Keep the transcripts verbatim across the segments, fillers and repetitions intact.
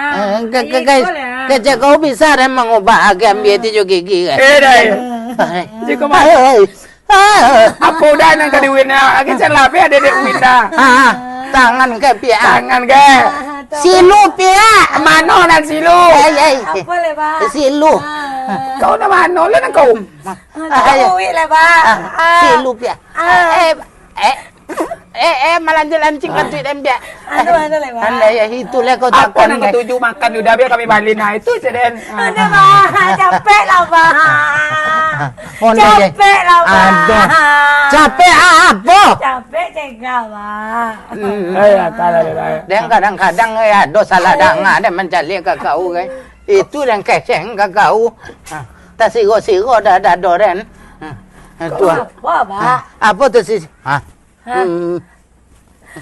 Ah, ke, ke, ke, kecek kau bisa deh mangubah agi ambiak tu jo gigi, kan? Eh, dah. Jiko mah. Apo udah nan ka diuin, ah, agi salah, pi ado dek uin dah. Ah, tangan ke, Piak? Tangan ke? Silu, Piak. Mano nan silu? Ai, ai. Apo leh, Bak? Silu. Kau nan mano lah nan kau? Ah, uik leh, Bak. Ah, silu, Piak. Eh, eh, eh, eh, malanjut lancing kantuik den, Piak. Anu, anu leh, Bak. Andai ya, itulah kau takkan. Apo nan kau tuju makan, udah biar kami balin, nah, itu je den. Anu, Bak, capek lah, Bak. Capek lah, Bak. Aduh. Capek apo? Capek cegah, Bak. Hmm. Eh, ya, kalah, kalah. Den kadang-kadang, eh, ado salah danga, den mancaliak ka kau, kan. Itu den keseng ka kau. Ha, tasiro-siro dah dado den. Ha, tu. Apo, Bak? Ha, apo tu, sis? Ha. Ha. Hmm.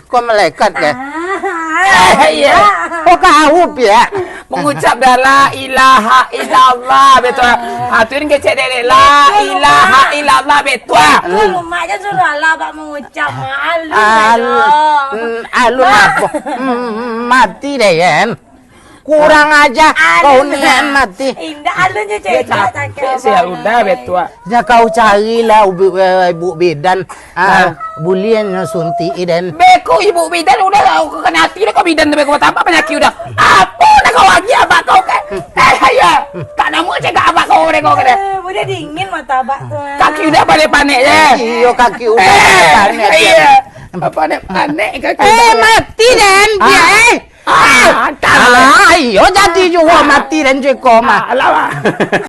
Kau malaikat, kan? Ah, iya. Oh, kau, Piak. Mengucap dah la ilaha illallah, betul. Ha, tu ni kecek dek, dek. La ilaha illallah, betul. Kau rumah je suruh Allah, Bak, mengucap. Malu, Alun, malu. Hmm, alun apo? Hmm, mati deh, kan? Kurang aja kau nian mati. Indak, alun je. Dia cakap capek, capek, si Alun dah, capek. Betua. Ya, kau carilah ubi-, eh, ibu bidan. Ah, buliah nyo suntik, den. Beko ibu bidan udah, kau kena hati dah kau bidan tu, beko tambah panyakik udah. Apo nak kau lagi abak kau kan? Eh, ayo. Tak namuah cakap abak kau, deh, kau kena. Eh, buliah dingin mata abak tu, ah. Kaki udah panek-panek je. Iyo, kaki udah panek-panek. Eh, iya. Panek-panek kaki udah. Eh, mati den, Piak, eh. Ah, ah, iyo, jadi juo mati den ceko mah. Ah, alah, Bak.